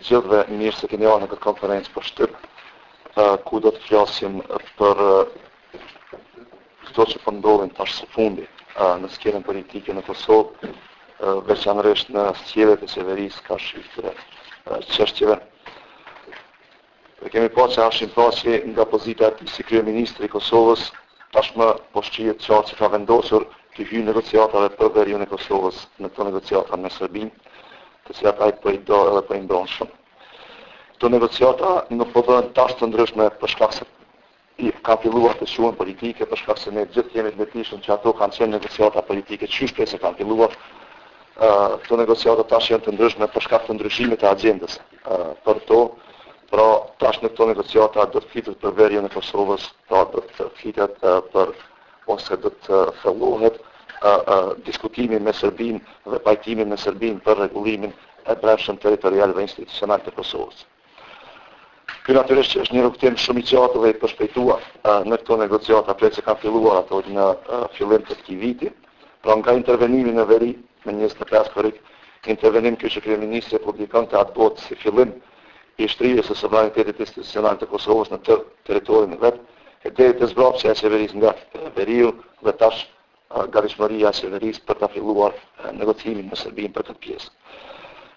të gjithëve, mirë se keni ardhur në këtë konferencë për shtyp, ku do të flasim për këto që po ndodhin tash së fundi në skenën politike në Kosovë, veçanërisht në sjelljet e qeverisë karshi këtyre çështjeve. Dhe kemi pa që Hashim Thaçi nga pozita e tij si kryeministër i Kosovës tashmë po shihet qartë që ka vendosur t'i hyjë negociatave për veriun e Kosovës në këto negociata me Serbinë, të cilat ai po i do edhe po i mbron shumë. Këto negociata nuk po bëhen tash të ndryshme për shkak se kanë filluar të quhen politike për shkak se ne gjithë jemi të vetëdijshëm që ato kanë qenë negociata politike qysh prej se kanë filluar. Këto negociata tash janë të ndryshme për shkak të ndryshimit të agjendës për to. Pra tash në këto negociata do të flitet për veriun e Kosovës, pra do të flitet për ose do të thellohet diskutimi me Serbinë dhe pajtimi me Serbinë për rregullimin e brendshëm territorial dhe institucional të Kosovës. Ky natyrisht që është një rrugëtim shumë i gjatë dhe i përshpejtuar në këto negociata prej se kanë filluar ato në fillim të këtij viti. Pra nga intervenimi në veri me 25 korrik, intervenim ky që kryeministri e publikonte atëbotë si fillim i shtrirjes së sovranitetit institucional të Kosovës në tërë territorin e vet, e deri te zbrapsja e qeverisë nga veriu dhe tash gatishmëria e qeverisë për ta filluar negocimin me Serbinë për këtë pjesë.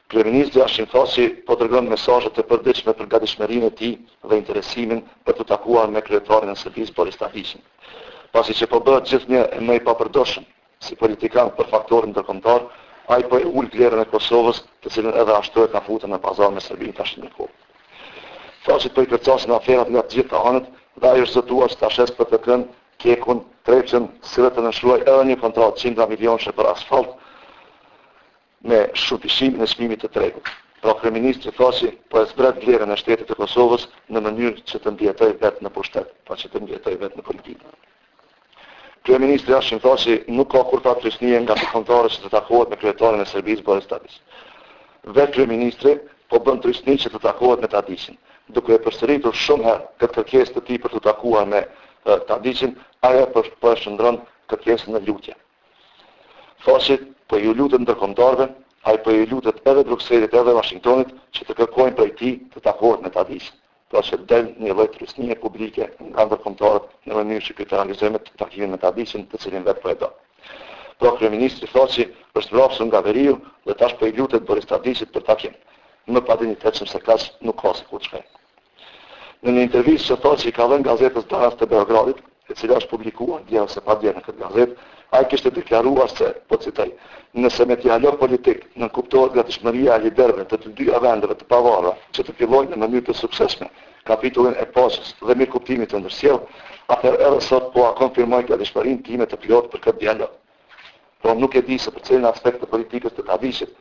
Kryeministri Hashim Thaçi po dërgon mesazhe të përditshme për gatishmërinë e tij dhe interesimin për t'u takuar me kryetarin e Serbisë Boris Tadiqin. Pasi që po bëhet gjithnjë e më i papërdorshëm si politikan për faktorin ndërkombëtar, ai po e ul vlerën e Kosovës, të cilën edhe ashtu e ka futur në pazar me Serbinë tash një kohë. Thaçit po i kërcasin aferat nga të gjitha anët dhe ai është zotuar që ta shesë PTK-n KEK-un, Trepçën, si dhe të nënshkruajë edhe një kontratë qindra milionëshe për asfalt me shumëfishimin e çmimit të tregut. Pra kryeministri Thaçi po e zbret vlerën e shtetit të Kosovës në mënyrë që të mbijetojë vetë në pushtet, pra që të mbijetojë vetë në politikë. Kryeministri Hashim Thaçi nuk ka kurrfarë trysnie nga ndërkombëtarët që të takohet me kryetarin e Serbisë Boris Tadiq. Vetë kryeministri po bën trysni që të takohet me Tadiqin. Duke e përsëritur shumë herë këtë kërkesë të tij për t'u takuar me Tadiqin, ai e po e shndërron kërkesën në lutje. Thaçi po iu lutet ndërkombëtarëve, ai po iu lutet edhe Brukselit edhe Washingtonit që të kërkojnë prej tij të takohet me Tadiqin. Pra që del një lloj trysnie publike nga ndërkombëtarët në mënyrë që ky të realizojë me takimin me Tadiqin, të cilin vetë po e do. Pra kryeministri Thaçi është zmbrapsur nga veriu dhe tash po i lutet Boris Tadiqit për takim. Më padinjitetshëm se kaq nuk ka se ku të shkojë. Në një intervistë që Thaçi i ka dhënë gazetës Danas të Beogradit, e cila është publikuar dje ose padje në këtë gazetë, ai kishte deklaruar se, po citoj, nëse me dialog politik nënkuptohet gatishmëria e liderëve të të dyja vendeve të pavarura që të fillojnë në mënyrë të suksesshme kapitullin e paqes dhe mirëkuptimit të ndërsjellë, atëherë edhe sot po a konfirmoj gatishmërinë time të plotë për këtë dialog. Pra nuk e di se për cilin aspekt të politikës të Tadiqit,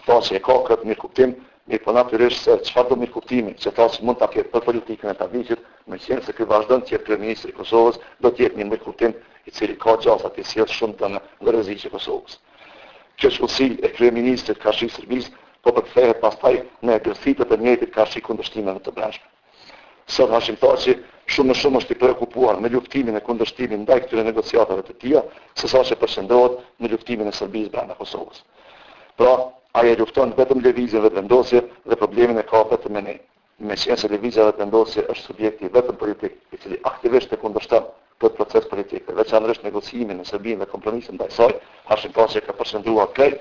Thaçi e ka këtë mirëkuptim, mirëpo natyrisht se çfarëdo mirëkuptimi që Thaçi mund ta ketë për politikën e Tadiqit, meqenëse ky vazhdon të jetë kryeministër i Kosovës, do të jetë një mirëkuptim i cili ka gjasa t'i sjellë shumë dëme dhe rreziqe Kosovës. Kjo qëllësi e kryeministrit karshi Serbisë po përkthehet pastaj në egërsi të të njëjtit karshi kundërshtimeve të brendshme. Sot Hashim Thaçi shumë më shumë është i preokupuar me luftimin e kundërshtimin ndaj këtyre negociatave të tija, se sa që përqendrohet në luftimin e Serbisë brenda Kosovës. Pra, ai e lufton vetëm lëvizjen Vetëvendosje dhe problemin e ka vetëm me ne. Meqenëse lëvizja Vetëvendosje është subjekti i vetëm politik i cili aktivisht e kundërshton këtë proces politik dhe veçanërisht negocimin me Serbinë dhe kompromisin ndaj saj, Hashim Thaçi e ka përqendruar krejt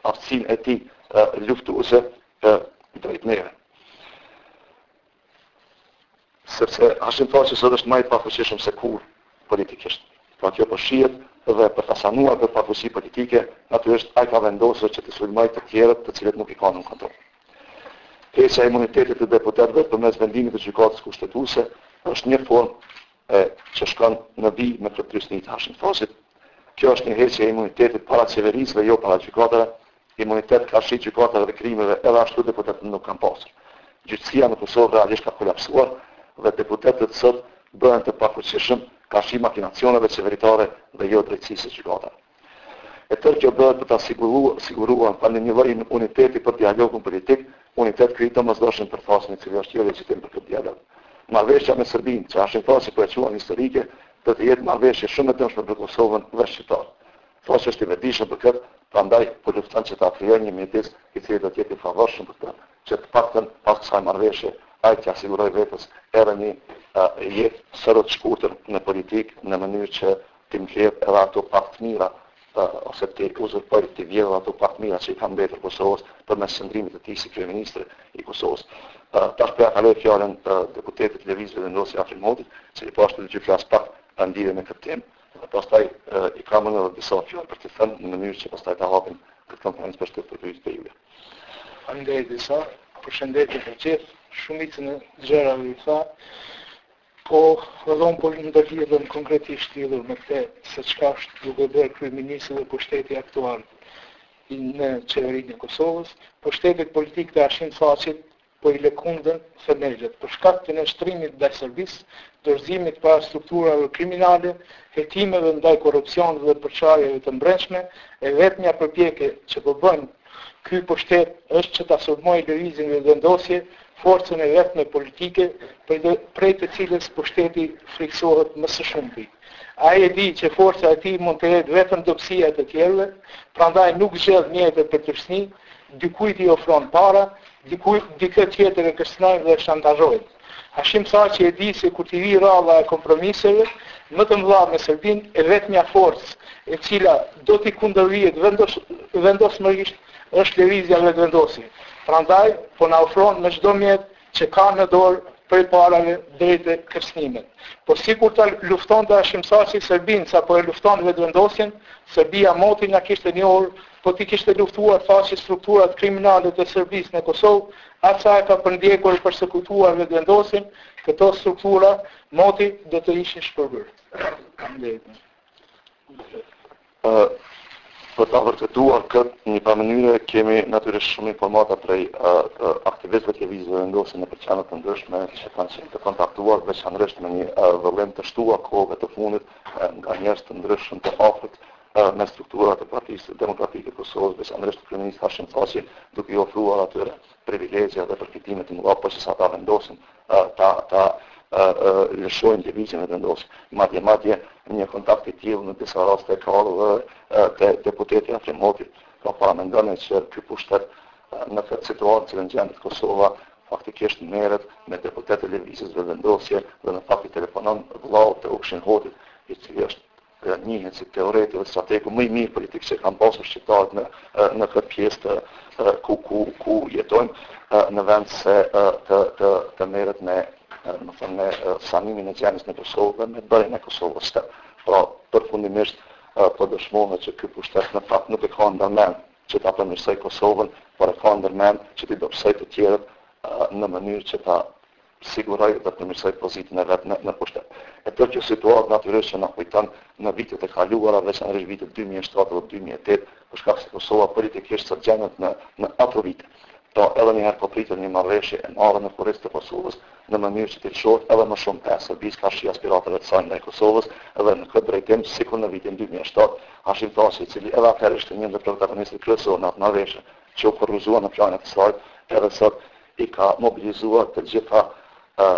aftësinë e tij luftuese drejt neve. Sepse Hashim Thaçi sot është më i pafuqishëm se kurrë politikisht. Pra kjo po shihet dhe për ta sanuar këtë pafuqi politike, natyrisht ai ka vendosur që të sulmojë të tjerët të cilët nuk i ka nën kontroll. Heqja e imunitetit të deputetëve përmes vendimit të gjykatës kushtetuese është një formë e që shkon në vijë me këtë trysni të Hashim Thaçit. Kjo është një heqje e imunitetit para qeverisë dhe jo para gjykatave. Imunitet karshi gjykatave dhe krimeve edhe ashtu deputetët nuk kanë pasur. Gjyqësia në Kosovë realisht ka kolapsuar dhe deputetët sot bëhen të pafuqishëm karshi makinacioneve qeveritare dhe jo drejtësisë së gjykatave. E tërë kjo bëhet për ta siguruar pa një lloj uniteti për dialogun politik, unitet ky i domosdoshëm për Thaçin i cili është jo legjitim për këtë dialog. Marrëveshja me Serbinë, që Hashim Thaçi po e quan historike, do të jetë marrëveshje shumë e dëmshme për Kosovën dhe shqiptarët. Thaçi është i vetëdijshëm për këtë, Prandaj po lufton që ta krijojë një mjedis i cili do të jetë i favorshëm për të, që të paktën pas kësaj marrëveshje ai t'ia sigurojë vetes edhe një jetë sado të shkurtër në politikë në mënyrë që t'i mbledhë edhe ato pak të mira ose t'i uzurpojë, t'i vjedhë ato pak të mira që i kanë mbetur Kosovës përmes qëndrimit të tij si kryeministër i Kosovës. Tash po ia kaloj fjalën deputetit të Lëvizjes Vetëvendosje Afrim Hotit, i cili po ashtu do të flasë pak në lidhje me këtë temë, dhe pastaj i kam unë edhe disa fjalë për të thënë në mënyrë që pastaj ta hapim këtë konferencë për shtyp për pyetjet e juaja. Faleminderit Visar, përshëndetje për gjithë, shumicën e gjërave i tha, Po, edhe unë po ndërlidhem konkretisht lidhur me këtë se çka është duke bërë kryeministri dhe pushteti aktual në qeverinë e Kosovës, pushtetit politik të Hashim Thaçit po i lëkunden themelet për shkak të nënshtrimit ndaj Serbisë, dorëzimit para strukturave kriminale, hetimeve ndaj korrupsionit dhe përçarjeve të mbrendshme, e vetmja përpjekje që po bën Ky pushtet është që ta sulmojë Lëvizjen Vetëvendosje, forcën e vetme politike, prej të cilës pushteti frikësohet më së shumti. Ai e di që forca e tij mund të jetë vetëm dobësia e të tjerëve, prandaj nuk zgjedh mjete për trysni, dikujt i ofron para, dikujt dikë tjetër e kërcënojnë dhe e shantazhojnë. Hashim Thaçi e di se kur t'i vijë radha e kompromiseve më të mëdha me Serbinë, e vetmja forcë e cila do t'i kundërvihet vendosmërisht është Lëvizja Vetëvendosje. Prandaj, po na ofron me çdo mjet që ka në dorë prej parave deri te kërcënimet. Po sikur ta luftonte Hashim Thaçi Serbinë sa po e lufton Vetëvendosjen, Serbia moti na kishte njohur, po t'i kishte luftuar Thaçi strukturat kriminale të Serbisë në Kosovë, Aq sa e ka përndjekur e persekutuar Vetëvendosjen, këto struktura moti do të ishin shpërbërë. Faleminderit. Për ta vërtetuar këtë, në një farë mënyre kemi natyrisht shumë informata prej aktivistëve të Lëvizjes Vetëvendosje nëpër qendra të ndryshme që kanë qenë të kontaktuar veçanërisht me një vëllim të shtuar kohëve të fundit nga njerëz të ndryshëm të afërt me strukturat e Partisë Demokratike të Kosovës, veçanërisht kryeministri Hashim Thaçi, duke i ofruar atyre privilegje dhe përfitime të mëdha po qe se ata vendosin ta ta lëshojnë lëvizjen Vetëvendosje. Madje madje një kontakt i tillë në disa raste ka ardhur edhe te deputeti Afrim Hoti. Pra paramendoni që ky pushtet në këtë situatë në cilën gjendet Kosova faktikisht merret me deputetët e lëvizjes Vetëvendosje dhe në fakt i telefonon vëllaut të Ukshin Hotit, i cili është njihet si teoreti dhe strategu më i mirë politik që kanë pasur shqiptarët në në këtë pjesë të ku ku ku jetojmë në vend se të të të merret me me thënë me sanimin e gjendjes në Kosovë dhe me bërjen e Kosovës shtet. Pra, përfundimisht po dëshmohet që ky pushtet në fakt nuk e ka ndërmend që ta përmirësojë Kosovën, por e ka ndërmend që t'i dobësojë të tjerët në mënyrë që ta sigurojë dhe përmirësojë pozitën e vet në, në pushtet. E tërë kjo situatë natyrisht që na kujton në vitet e kaluara, veçanërisht vitet 2007 dhe 2008, për shkak se Kosova politikisht sot gjendet në në ato vite. Pra edhe një herë po pritet një marrëveshje e madhe në kurriz të Kosovës, në mënyrë që t'i lëshohet edhe më shumë pe Serbisë karshi aspiratave të saj ndaj Kosovës dhe në këtë drejtim, sikur në vitin 2007, Hashim Thaçi, i cili edhe atëherë ishte një ndër protagonistët kryesorë në atë marrëveshje, që u kurrëzua në planet e saj, edhe sot i ka mobilizuar të gjitha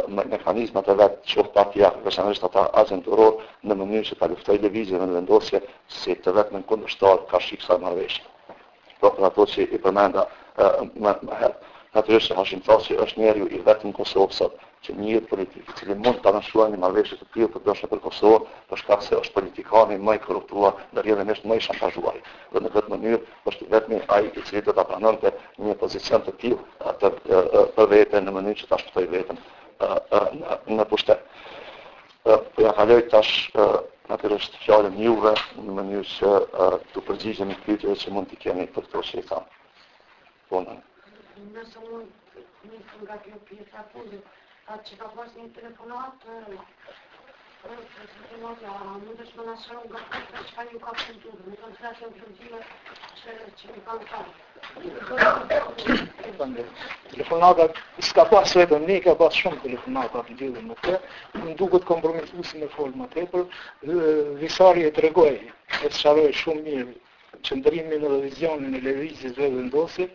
mekanizmat e vet, qoftë partiak, veçanërisht ata agjenturor, në mënyrë që ta luftojë lëvizjen Vetëvendosje si të vetmin kundërshtar karshi kësaj marrëveshje. Pra për ato që i përmenda më, më herët. Natyrisht që Hashim Thaçi është njeriu i vetëm në Kosovë sot që njihet politikë, i cili mund ta nënshkruajë një marrëveshje të tillë të dëmshme për Kosovën, për shkak se është politikani më i korruptuar dhe rrjedhimisht më i shantazhuari. Dhe në këtë mënyrë është i vetmi ai i cili do ta pranonte një pozicion të tillë të për vete në mënyrë që ta shpëtojë veten në në pushtet. Po ja kaloj tash natyrisht fjalën juve në mënyrë që t'u përgjigjemi pyetjeve që mund t'i keni për këto që i thamë. Po në. Nëse mund të nisëm nga kjo pjesa e fundit, atë që ka pas një telefonatë, telefonat, a mundesh me na sqaru nga këtë çka ju ka premtu, me thënë cilat janë premtimet që, që ju kanë thënë. Telefonata, s'ka pas vetëm një, ka pas shumë telefonata të lidhur me të, më duket komprometuese me folë më tepër, Visari e tregoi, e sqaroi shumë mirë qëndrimin dhe vizionin e Lëvizjes Vetëvendosje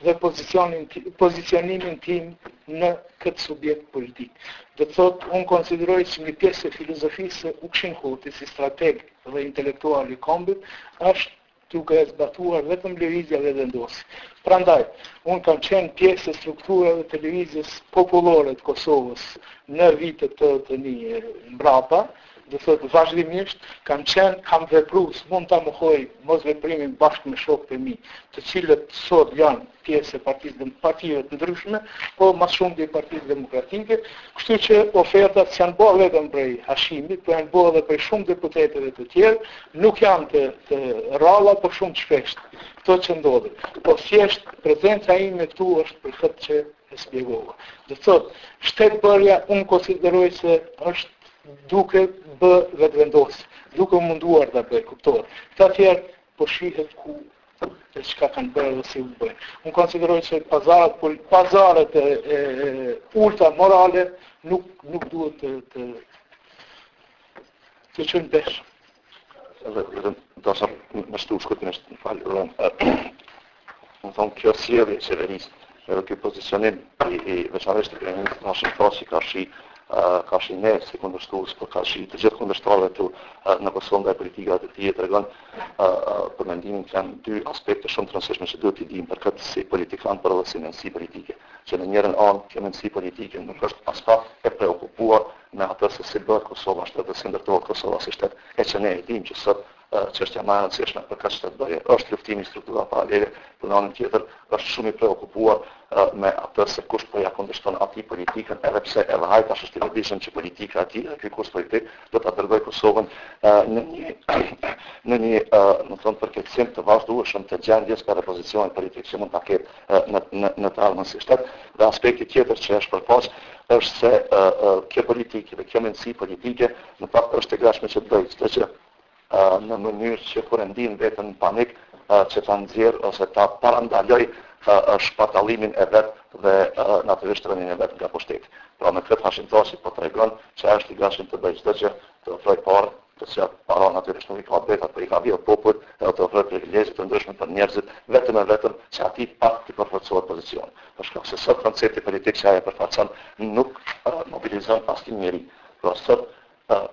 dhe pozicionin pozicionimin tim në këtë subjekt politik. Do të thotë, unë konsideroj që një pjesë e filozofisë së Ukshin Hotit si strateg dhe intelektual i kombit është duke e zbatuar vetëm Lëvizja Vetëvendosje. Prandaj, unë kam qenë pjesë e strukturave të Lëvizjes Popullore të Kosovës në vitet 81 mbrapa, do thotë vazhdimisht kam qenë, kam vepru, s'mund ta mohoj mosveprimin bashkë me shokët e mi, të cilët sot janë pjesë e partisë dhe partive të ndryshme, po ma shumti e Partisë Demokratike, kështu që ofertat s'janë bo vetëm prej Hashimit, po janë bo edhe prej shumë deputetëve të tjerë, nuk janë të, të rralla, po shumë të shpeshtë, këto që ndodhin. Po thjesht prezenca ime këtu është për këtë që e shpjegova. Do të thotë, shtetbërja unë konsideroj se është duke bë Vetëvendosje, duke u munduar ta bëj, kuptohet. Këta tjerë po shihet ku e çka kanë bërë dhe si u bëjnë. Unë konsideroj se pazaret, pazaret e, e, e ulta morale nuk, nuk duhet të, të, të qenë peshë. Edhe, edhe, do me shtu shkurtimisht, më fal, me thonë, kjo sjellje e qeverisë, edhe ky pozicionim i, i veçanërisht i kryeministrit Hashim Thaçi karshi karshi ne si kundërshtues, por karshi të gjithë kundërshtarëve tu në Kosovë ndaj politikave të tij tregon për mendimin që janë dy aspekte shumë të rëndësishme që duhet t'i dimë për këtë si politikan, por edhe si mendësi politike. Që në njërën anë kjo mendësi politike nuk është aspak e preokupuar me atë se si bëhet Kosova shtet dhe si ndërtohet Kosova si shtet, e që ne e dimë që sot çështja më e rëndësishme për këtë shtetbërje është luftimi i strukturave paralele, por në anën tjetër është shumë i preokupuar me atë se kush po ja kundërshton atij politikën, edhe pse edhe ai tash është i vetëdijshëm që politika e tij dhe ky kurs politik do ta dërgojë Kosovën në një në një, me thonë, përkeqësim të vazhdueshëm të gjendjes edhe pozicionit politik që mund ta ketë në në në të ardhmen si shtet. Dhe aspekti tjetër që është shpërfaq është se kjo politikë dhe kjo mendësi politike në fakt është e gatshme që të bëjë çdo gjë në mënyrë që kur e ndin veten në panik që ta nxjerr ose ta parandaloj shpartallimin e vet dhe natyrisht rënien e vet nga pushteti. Pra me këtë Hashim Thaçi po tregon që është i gatshëm të bëjë çdo gjë, të ofrojë pare, të cilat para natyrisht nuk i ka vetat, por i ka vjedhë populli, edhe të ofrojë privilegje të ndryshme për njerëzit, vetëm e vetëm që atij pak t'i përforcohet pozicioni. Për shkak se sot koncepti politik që ai e përfaqëson nuk mobilizon asnjë njeri. Pra sot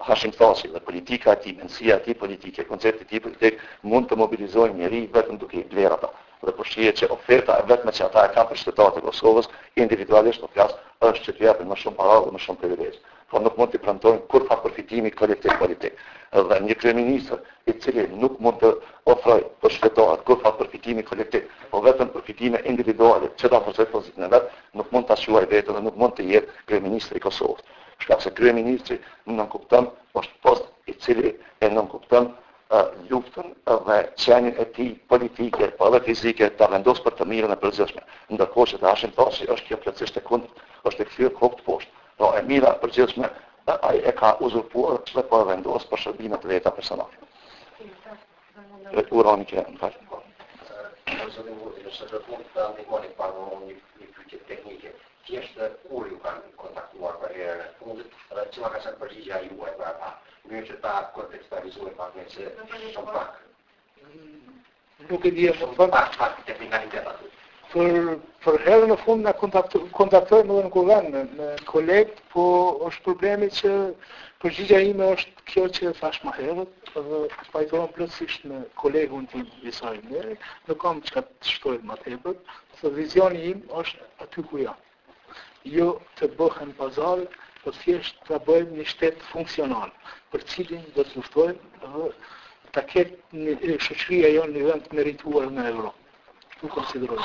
Hashim Thaçi dhe politika e tij, mendësia e tij politike, koncepti i tij politik mund të mobilizojnë njeri vetëm duke i blerë ata. Dhe po shihet që oferta e vetme që ata e kanë për qytetarët e Kosovës, individualisht po flas, është që t'u japin më shumë para dhe më shumë privilegje. Por nuk mund t'i premtojnë kurrfarë përfitimi kolektiv politik. Dhe një kryeministër i cili nuk mund të ofrojë për qytetarët kurrfarë përfitimi kolektiv, po vetëm përfitime individuale që ta forcojë pozitën e vet, nuk mund ta quajë veten dhe nuk mund të jetë kryeministër i Kosovës. Shkak se kryeministri nënkupton është post i cili e nënkupton luftën dhe qenien e tij politike, po edhe fizike, ta vendos për të mirën e përgjithshme. Ndërkohë që te Hashim Thaçi është kjo plotësisht e kundërt, është e kthyer kokë të poshtë. Pra e mira e përgjithshme ai e ka uzurpuar dhe po e vendos për shërbime të veta personale. Urani që më fal. Zoti Murti, nëse do të mund të ndihmoni pak më një një pyetje teknike. Thjesht kur ju kanë kontaktuar për herën e fundit dhe cila ka qenë përgjigja juaj për ata, në mënyrë që ta kontekstualizojmë pak me se shumë pak. Nuk e di e më thënë. Pak, pak teknikalitet aty. Për, për herën e fundit na kontaktu, kontaktojmë edhe në kuvend me, me kolegët, po është problemi që përgjigja ime është kjo që e thash më herët dhe pajtohem plotësisht me kolegun tim Isa Ymeri, nuk kam çka të shtoj më tepër, Se vizioni im është aty ku jam. Jo të bëhen pazare, po thjesht të bëjmë një shtet funksional, për cilin do të luftojmë dhe ta ketë një shoqëria jonë një vend të merituar në Evropë. Kështu konsideroj.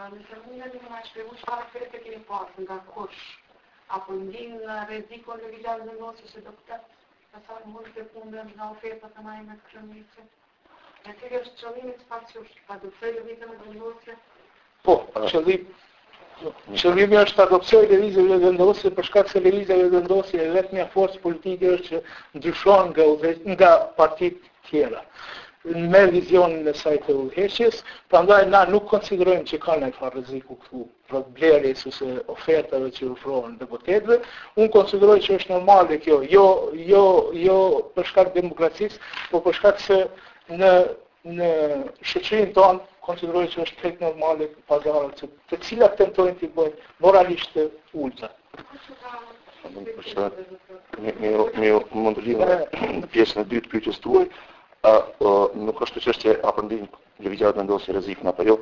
Nëse mundeni me na shpjegu çfarë oferte keni pasur nga kush, apo ndin rrezikun Lëvizja Vetëvendosje që do të pasaj mund të punden nga ofertat e majme të kryeministrit? E cili është qëllimi sipas jush, ta dobësojë Lëvizjen Vetëvendosje? Po, qëllim, qëllimi është ta dobësojë Lëvizjen Vetëvendosje për shkak se Lëvizja Vetëvendosje e vetmja forcë politike është që ndryshon nga nga partitë tjera me vizionin e saj të udhëheqjes, prandaj na nuk konsiderojmë që ka ndonjë farë rreziku këtu rreth blerjes ose ofertave që ofrohen deputetëve, unë konsideroj që është normale kjo, jo, jo, jo për shkak demokracisë, po për shkak se në në shoqërinë tonë konsideroj që është krejt normale pazaret që të cilat tentojnë të bëjnë moralisht të ulëta. Mund të lidhem në pjesën e dytë pyetjes tuaj, nuk është çështje a po ndin Lëvizja Vetëvendosje rrezikun apo jo,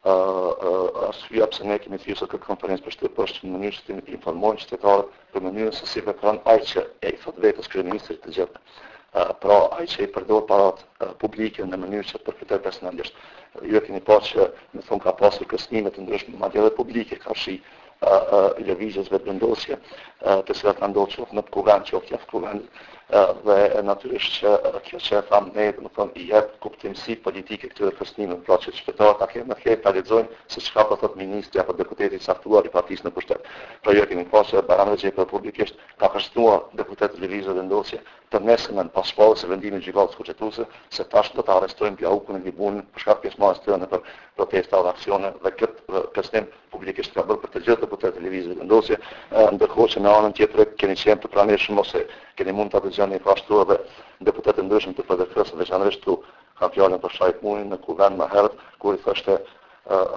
arsyeja pse ne kemi thirrur sot këtë konferencë për shtyp është në mënyrë që të informojmë qytetarët për mënyrën se si vepron ai që e i thotë vetes kryeministri të gjithë. Pra, ai që i përdor parat publike në mënyrë që të përfitojë personalisht. Ju e keni pa që, me thonë, ka pasur kërcënime të ndryshme, madje edhe publike, karshi lëvizjes Vetëvendosje, të cilat kanë ndodhur qoftë në kuvend, qoftë jashtë kuvendit, dhe natyrisht që kjo që e thamë ne, domethënë, i jep kuptimësi politike këtyre kërcënimeve, pra që qytetarët ta kenë në fletë ta lexojnë se çka po thotë ministri apo deputeti i caktuar i partisë në pushtet. Pra ju e keni pa që Bajram Rexhepi publikisht ka kërcënuar deputetët e Lëvizjes Vetëvendosje të nesërmen pas shpalljes së vendimit të Gjykatës Kushtetuese se tash do ta arrestojnë Glaukun e Liburnin për shkak të pjesëmarrjes së tyre nëpër protesta dhe aksione dhe këtë kërcënim publikisht ka bërë për të gjithë deputetët e Lëvizjes Vetëvendosje, ndërkohë që në anën tjetër keni qenë të pranishëm ose keni mund ta dëgjoni po ashtu edhe deputetë të ndryshëm të PDK-së, veçanërisht këtu kam fjalën për Shaip Mujën në Kuvend më herët, kur i thoshte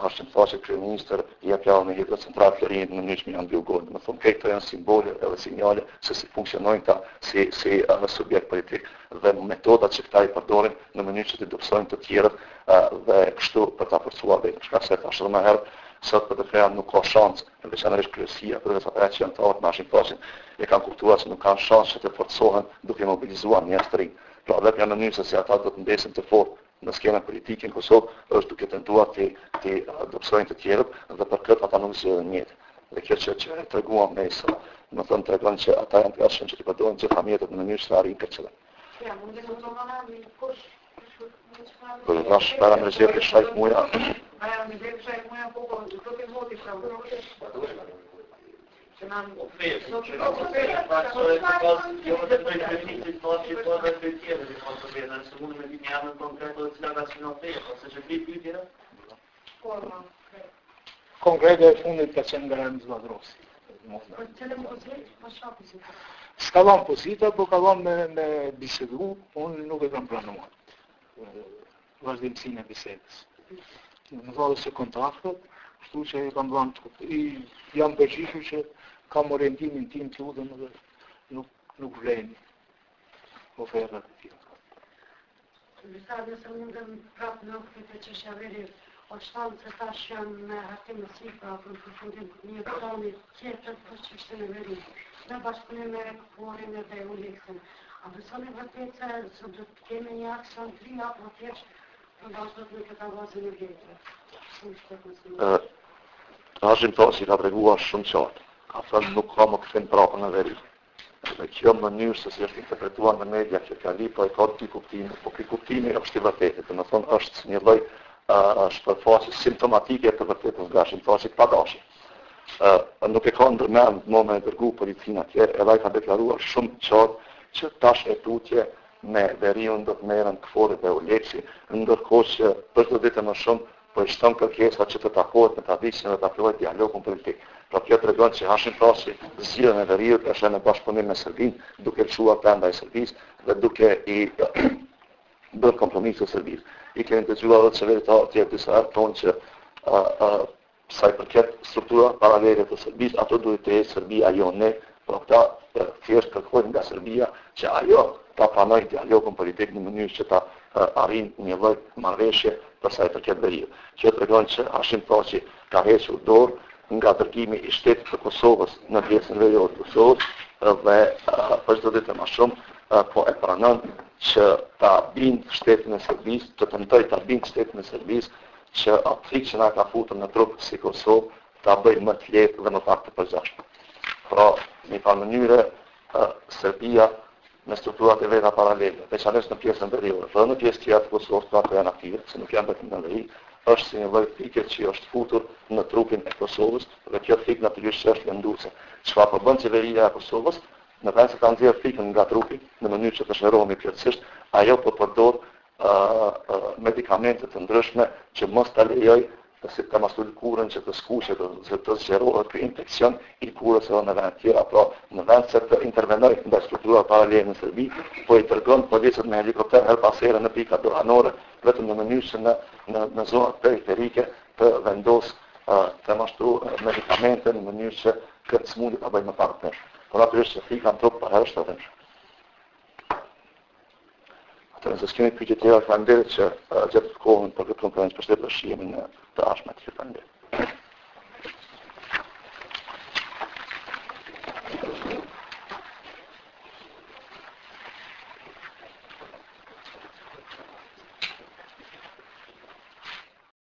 Hashim Thaçit kryeministër, jepja një hidrocentral Florinit në mënyrë që me ia mbyll gojën. Domethënë, krejt këto janë simbole edhe sinjale se si funksionojnë këta si, si uh, subjekt politik dhe metodat që këta i përdorin në mënyrë që të dobësojnë të tjerët uh, dhe kështu për ta forcuar veten. Shkak se thashë edhe më herët, sot PDK-ja nuk ka shans, veçanërisht kryesia, përveç ata që janë të afërt me Hashim Thaçin, e kanë kuptuar se nuk kanë shans që të forcohen duke mobilizuar njerëz të rinj. Pra vetëm mënyrë se si ata do të mbesin të fortë në skenën politike në Kosovë është duke tentuar t'i t'i dobësojnë të tjerët dhe për këtë ata nuk zgjedhin mjete. Dhe kjo që që e treguam ne sot, domethënë tregon që ata janë të gatshëm që të përdorin gjitha mjetet në mënyrë që të arrijnë këtë qëllim. Ja, mund të thonë ne kush Po të thash Bajram Rexhepi Shaip Muja. Bajram Rexhepi Shaip Muja po po do të voti pra. Që na Po flet, që na po flet, pa që e të pas, jo vetëm për kryeministrit, po që po edhe për tjerë, që po të vjetë, nëse mundem me ditë një emër konkret edhe cila ka qenë oferta, ose që tri pyetje? Po, Konkrete e fundit ka qenë nga Ramiz Lladrovci. Po cilën pozitë, po çfarë pozitë? S'ka dhënë pozita, po ka dhënë me, me bisedu, unë nuk e kam pranuar vazhdimësinë e bisedës. Më dha se kontaktet, kështu që i kam dhënë të i jam përgjigjur që kam orientimin tim të lutem dhe nuk nuk vlejnë ofertat e tilla. Visar, nëse mundem prapë në këtë të çështja veriut, është thënë se tash janë me hartim e sipër apo në përfundim një plani tjetër për çështjen e veriut, në bashkëpunim me KFOR-in edhe EULEX-in. A besoni vërtet se se do të kemi një aksion të ri apo thjesht po vazhdohet me këtë avazin e vjetër? Shumë shpejt nëse mund. Hashim Thaçi ka treguar shumë qartë. Ka thënë nuk ka më kthim prapa në veri. Dhe kjo mënyrë se si është interpretuar në media kjo fjali, po e ka dy kuptime, po ky kuptimi është i vërtetë, domethënë është një lloj shpërfaqje simptomatike e të vërtetës nga Hashim Thaçi pa dashje. Ë nuk e ka ndërmend më me dërgu policinë atje, edhe ai ka deklaruar shumë qartë që tash e tutje me veriun do të merren KFOR-i dhe EULEX-i, ndërkohë që për çdo ditë më shumë po i shton kërkesat që të takohet me Tadiqin dhe ta fillojë dialogun politik. Pra kjo tregon që Hashim Thaçi zgjidhjen e veriut e sheh në bashkëpunim me Serbinë, duke lëshuar pe ndaj Serbisë dhe duke i bërë kompromise Serbisë. I kemi dëgjuar edhe qeveritarët tjerë disa herë thonë që a, a, Sa i përket strukturave paralele të Serbisë, ato duhet të jetë Serbia, jo ne, por këta thjesht kërkojnë nga Serbia që ajo ta pranojë dialogun politik në mënyrë që ta arrijnë një lloj marrëveshje për sa i përket veriut. Kjo tregon që Hashim Thaçi ka hequr dorë nga dërgimi i shtetit të Kosovës në pjesën veriore të Kosovës dhe për çdo ditë më shumë po e pranon që ta bind shtetin e Serbisë, të tentojë ta bind shtetin e Serbisë që atë thikë që na ka futur në trup si Kosovë, ta bëjë më të lehtë dhe më pak të përgjakshme. Pra, në një farë mënyre, Serbia me strukturat e veta paralele, veçanërisht në pjesën veriore, por edhe në pjesë tjera të Kosovës, pra ato janë aktive, se nuk janë vetëm në veri, është si një lloj thike që është futur në trupin e Kosovës dhe kjo thikë natyrisht që është lënduese. Çfarë po bën qeveria e Kosovës? Në vend se ta nxjerrë thikën nga trupi, në mënyrë që të shërohemi plotësisht, ajo po përdor medikamente të ndryshme që mos ta lejoj si të mos lëkurën që të skuqet ose të zgjerohet ky infeksion i lëkurës edhe në vende tjera, pra në vend se të intervenoj ndaj strukturave paralele në Serbi, po i dërgon policët me helikopter her pas here në pika doganore, vetëm në mënyrë që në në në zonat periferike të vendos të ashtu medikamente në mënyrë që këtë sëmundje ta bëjë më pak të. Po natyrisht që frika në trup përherë është e dhimbshme. Atëherë nëse s'kemi pyetje tjera, faleminderit që gjetët kohën për këtë konferencë për shtyp dhe shihemi në të ardhmen. Faleminderit.